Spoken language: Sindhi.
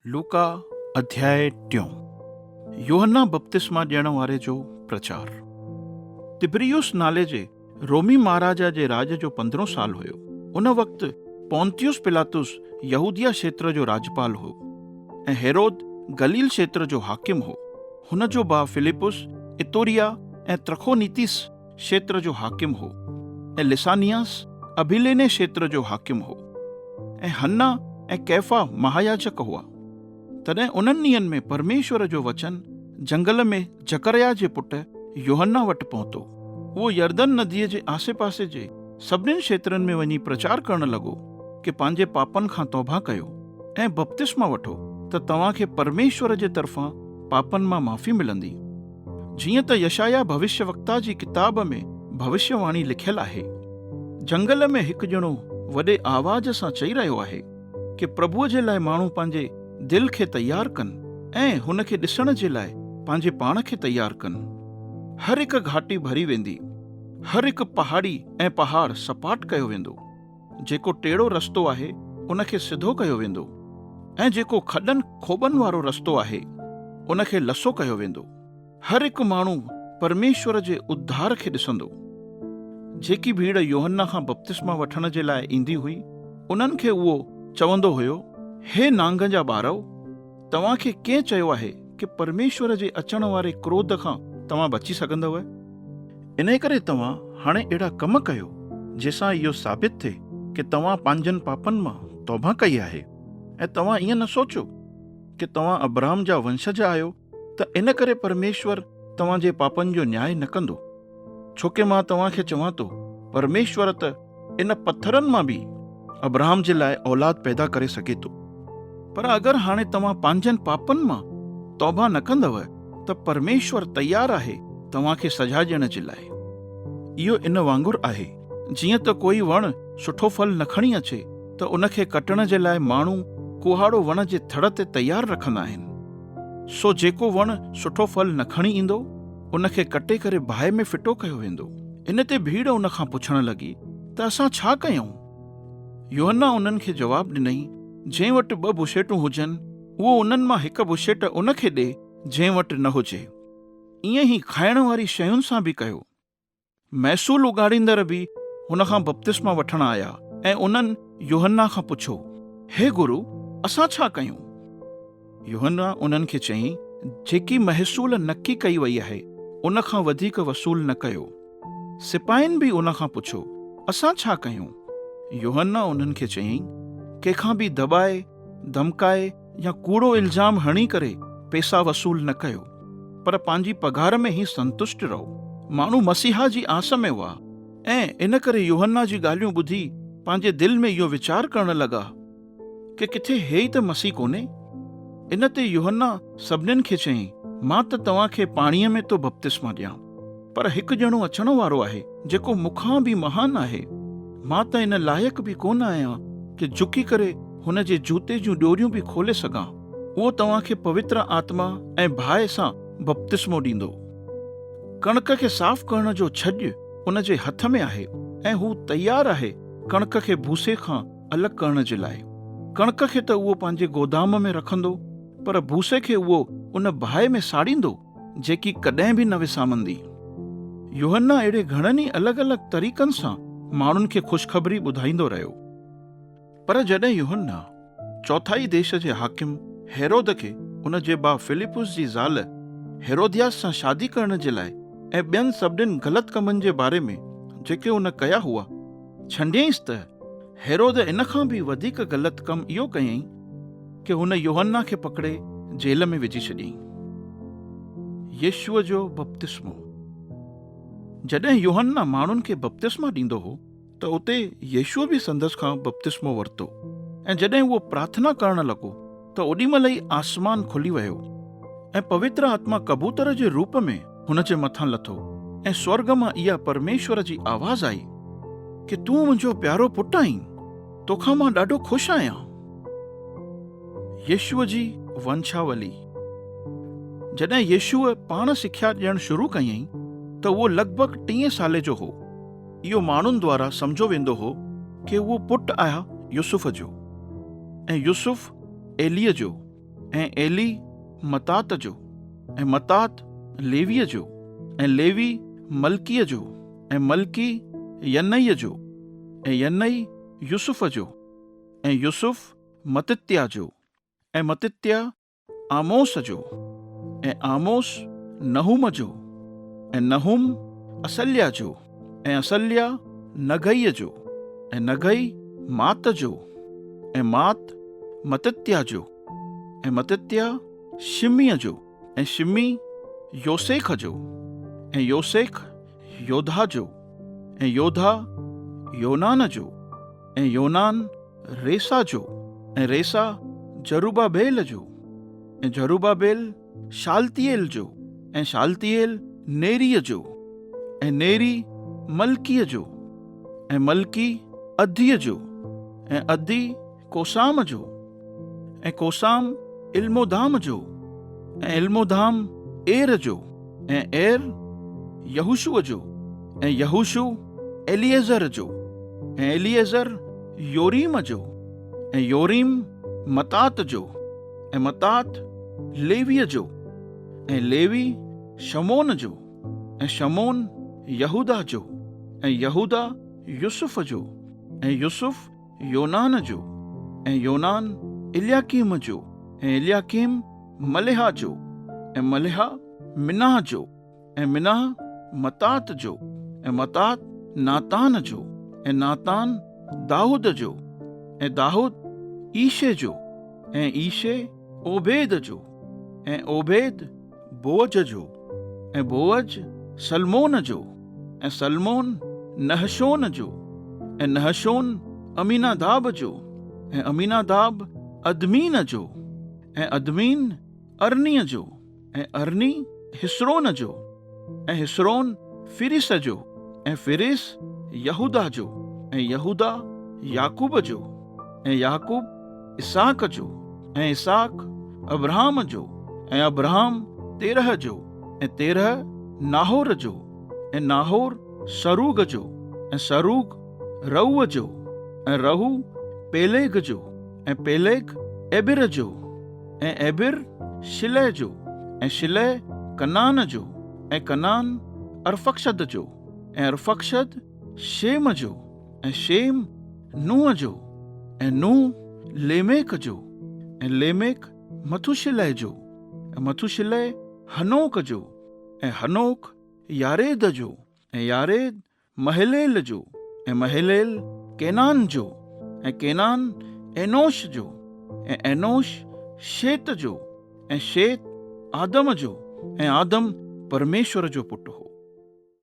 لوڪا اڌياء ٽيون، يوحنا بپتسما ڏيڻ واري جو پرچار. تبريوس نالي جي رومي مهاراجا جي راڄ جو پندرهون سال هيو. ان وقت پونتيوس پيلاطس يهوديه کيتر جو راڄپال هو ۽ هيرود گليل کيتر جو حاڪم هو. هن جو ڀاء فلپس اتوريا ۽ ترخونيتيس کيتر جو حاڪم هو ۽ لسانياس ابيليني کيتر جو حاڪم هو ۽ حنا ۽ ڪيفا مهاياجڪ هئا. تڏهن انهن ڏينهن ۾ پرميشور جو وچن جهنگل ۾ زڪريا جي پٽ يوحنا وٽ پهتو. اهو يردن نديء جي آسيپاسي جي سڀنين کيترن ۾ وڃي پرچار ڪرڻ لڳو ڪي پنهنجي پاپن کان توبهه ڪيو ۽ بپتسما وٺو ته توهان کي پرميشور جي طرفان پاپن مان معافي ملندي. جيئن ته يشعيا ڀوشيوڪتا جي ڪتاب ۾ ڀوشيواڻي لکيل آهي. جهنگل ۾ هڪ ڄڻو وڏي آواز سان چئي رهيو آهي ڪي پرڀوء جي لاء ماڻهو پنهنجي دل کي تيار ڪن ۽ هن کي ڏسڻ جي لاء پنهنجي پاڻ کي تيار ڪن. هر هڪ گهاٽي ڀري ويندي، هر هڪ پهاڙي ۽ پهاڙ سپاٽ ڪيو ويندو. جيڪو ٽيڙو رستو آهي ان کي سڌو ڪيو ويندو ۽ جيڪو کڏن کوٻن وارو رستو آهي ان کي لسو ڪيو ويندو. هر هڪ ماڻهو پرميشور جي اڌار کي ڏسندو. جيڪي ڀيڙ يوحنا کان بپتسما وٺڻ جي لاء ايندي هئي، انهن کي اهو چوندو هيو، هي نانگ جا ٻارؤ! توهان کي ڪنهن چيو آهي ڪي پرميشور جي اچڻ واري ڪروڌ کان توهان بچي سگهندؤ؟ انهيء ڪري توهان هاڻي اهڙا ڪم ڪيو، جنهن سان اهو ثابت ٿئي ڪي توهان پنهنجن پاپن مان توبهه ڪئي آهي، ۽ توهان ائين نه سوچو ڪي توهان ابرهام جا ونشج آهيو ته ان ڪري پرميشور توهان جي پاپن جو نياء نه ڪندو. ڇوڪه مان توهان کي چوان ٿو، پرميشور ته ان پٿرن مان به ابرهام جي لاء اولاد پيدا ڪري سگهي ٿو. پر اگر هاڻي توهان پنهنجن پاپن مان توبه نه ڪندؤ ته پرميشور تيار آهي توهان کي سزا ڏيڻ جي لاء. اهو ان وانگر آهي جيئن ته ڪوئي وڻ سٺو ڦل نه کڻي اچي ته ان کي ڪٽڻ جي لاء ماڻهو ڪهاڙو وڻ جي ٿڙ تي تيار رکندا آهن. سو جيڪو وڻ سٺو ڦل نه کڻي ايندو، ان کي ڪٽي ڪري باهه ۾ ڦٽو ڪيو ويندو. ان تي ڀيڙ ان کان پڇڻ لڳي ته اسان ڇا ڪيون؟ يوحنا انهن کي جواب ڏنائين، جنهن وٽ ٻه بشيٽون هجن، اهو انهن مان هڪ بشيٽ ان کي ڏي، جنهن وٽ نه هجي. ائين ئي کائڻ واري شين سان به ڪيو. محصول اڳاڙيندڙ به هن کان بپتسما وٺڻ آيا ۽ انهن يوحنا کان پڇيو، هي گرو، اسان ڇا ڪيون؟ يوحنا انهن کي چيائين، جيڪي محصول نڪي ڪئي وئي آهي، ان کان وڌيڪ وصول نه ڪيو. سپاهين به ان کان پڇيو، اسان ڇا ڪيون؟ يوحنا انهن کي چيائين، ڪنهن کان به دٻائي، ڌمڪائي يا ڪوڙو الزام هڻي ڪري پيسا وصول نه ڪيو، پر پنهنجي پگهار ۾ ئي سنتشٽ رهو. ماڻهو مسيحا جي آس ۾ هئا ۽ ان ڪري يوحنا جي ڳالهيون ٻڌي پنهنجي دل ۾ اهو ويچار ڪرڻ لڳا ڪه ڪٿي هي ئي ته مسيح ڪونهي؟ ان تي يوحنا سڀنين کي چيائين، مان ته توهان کي پاڻيء ۾ ٿو بپتسما ڏيان، پر هڪ ڄڻو اچڻ وارو آهي، جيڪو مون کان به مهان آهي. مان ته ان لائق به ڪونه آهيان ڪه جهڪي ڪري هن جي جوتي جون ڏوريون به کولي سگهان. اهو توهان کي پوتر آتما ۽ باهه سان بپتسمو ڏيندو. ڪڻڪ کي صاف ڪرڻ جو ڇڄ ان جي هٿ ۾ آهي ۽ هو تيار آهي ڪڻڪ کي ڀوسي کان الڳ ڪرڻ جي لاء. ڪڻڪ کي ته اهو پنهنجي گودام ۾ رکندو، پر ڀوسي کي اهو ان باهه ۾ ساڙيندو، جيڪي ڪڏهن به نه وسامندي. يوحنا اهڙي گهڻن ئي الڳ الڳ طريقن سان ماڻهن کي خوشخبري ٻڌائيندو رهيو. پر جڏهن يوحنا چوٿائي ديش جي حاڪم هيرود کي ان جي ڀاء فلپس جي زال هيرودياس سان شادي ڪرڻ جي لاء ۽ ٻين سڀني غلط ڪمن جي باري ۾ جيڪي هن ڪيا هئا، ڇنڊيائينس ته هيرود ان کان به وڌيڪ غلط ڪم اهو ڪيائين ڪي هن يوحنا کي پڪڙي جيل ۾ وجهي ڇڏيائين. يسوع جو بپتسمو. جڏهن يوحنا ماڻهن کي بپتسما ڏيندو هو ته اتي يسوع به سندس کان بپتسمو ورتو ۽ جڏهن اهو پرارٿنا ڪرڻ لڳو ته اوڏي مهل ئي آسمان کلي ويو ۽ پوتر آتما ڪبوتر جي روپ ۾ هن جي مٿان لٿو ۽ سورڳ مان اها پرميشور جي آواز آئي ڪي تون منهنجو پيارو پٽ آهين، توکان مان ڏاڍو خوش آهيان. يسوع جي ونشاولي. جڏهن يسوع پاڻ سکيا ڏيڻ شروع ڪيائين ته اهو لڳ ڀڳ ٽيهين سالي جو هو. اهو ماڻهن دوارا سمجهيو ويندو هو ڪي اهو پٽ آهي يوسف جو ۽ يوسف ايليء جو. ۽ ايلي متات جو، ۽ متات ليويء جو، ۽ ليوي ملڪيء جو، ۽ ملڪي ينئيء جو، ۽ ينئي يوسف جو، ۽ يوسف متتيا جو، ۽ متتيا آموس جو، ۽ آموس نحوم جو، ۽ نحوم اسليا جو، ۽ اسليا نگئيء جو، ۽ نگئي مات جو، ۽ مات متتيا جو، ۽ متتيا شميء جو، ۽ شمي يوسيخ جو، ۽ يوسيخ يوڌا جو، ۽ يوڌا يونان جو، ۽ يونان ريسا جو، ۽ ريسا جروبابيل جو، ۽ جروبابيل شالتيئيل جو، ۽ شالتيئيل نيريء جو، ۽ نيري ملڪيء جو، ۽ ملڪي اديء جو، ۽ ادي ڪوسام جو، ۽ ڪوسام المودام جو، ۽ المودام اير جو، ۽ اير يهوشوع جو، ۽ يهوشوع اليعزر جو، ۽ اليعزر يوريم جو، ۽ يوريم متات جو، ۽ متات ليويء جو، ۽ ليوي شمعون جو، ۽ شمعون يهوداه جو، ۽ يهوداه يوسف جو، ۽ يوسف يونان جو، ۽ يونان الياقيم جو، ۽ الياقيم مليحا جو، ۽ مليحا مناه جو، ۽ مناه متات جو، ۽ متات ناتان جو، ۽ ناتان دائود جو، ۽ دائود عيشي جو، ۽ عيشي عوبيد جو، ۽ عوبيد بوعز جو، ۽ بوعز سلمون جو، ۽ سلمون نحشون جو، ۽ نحشون عميناداب جو، ۽ عميناداب ادمين جو، ۽ ادمين ارنيء جو، ۽ ارني حصرون جو، ۽ حصرون فريس جو، ۽ فريس يهوداه جو، ۽ يهوداه يعقوب جو، ۽ يعقوب اسحاق جو، ۽ اسحاق ابرهام جو، ۽ ابرهام تيرح جو، ۽ تيرح ناحور جو، ۽ ناحور سروگ جو، ۽ سروگ رعو جو، ۽ رعو پيليگ جو، ۽ پيليگ عيبر جو، ۽ عيبر شلح جو، ۽ شلح ڪنعان جو، ۽ ڪنعان ارفڪشد جو، ۽ ارفڪشد شيم جو، ۽ شيم نوح جو، ۽ نوح ليميڪ جو، ۽ ليميڪ مٿوشلح جو، ۽ مٿوشلح حنوڪ جو، ۽ حنوڪ ياريد جو، ۽ ياريد مهليل جو، ۽ مهليل قينان جو، ۽ قينان اينوش جو، ۽ اينوش شيت جو، ۽ شيت آدم جو، ۽ آدم پرميشور جو پٽ هو.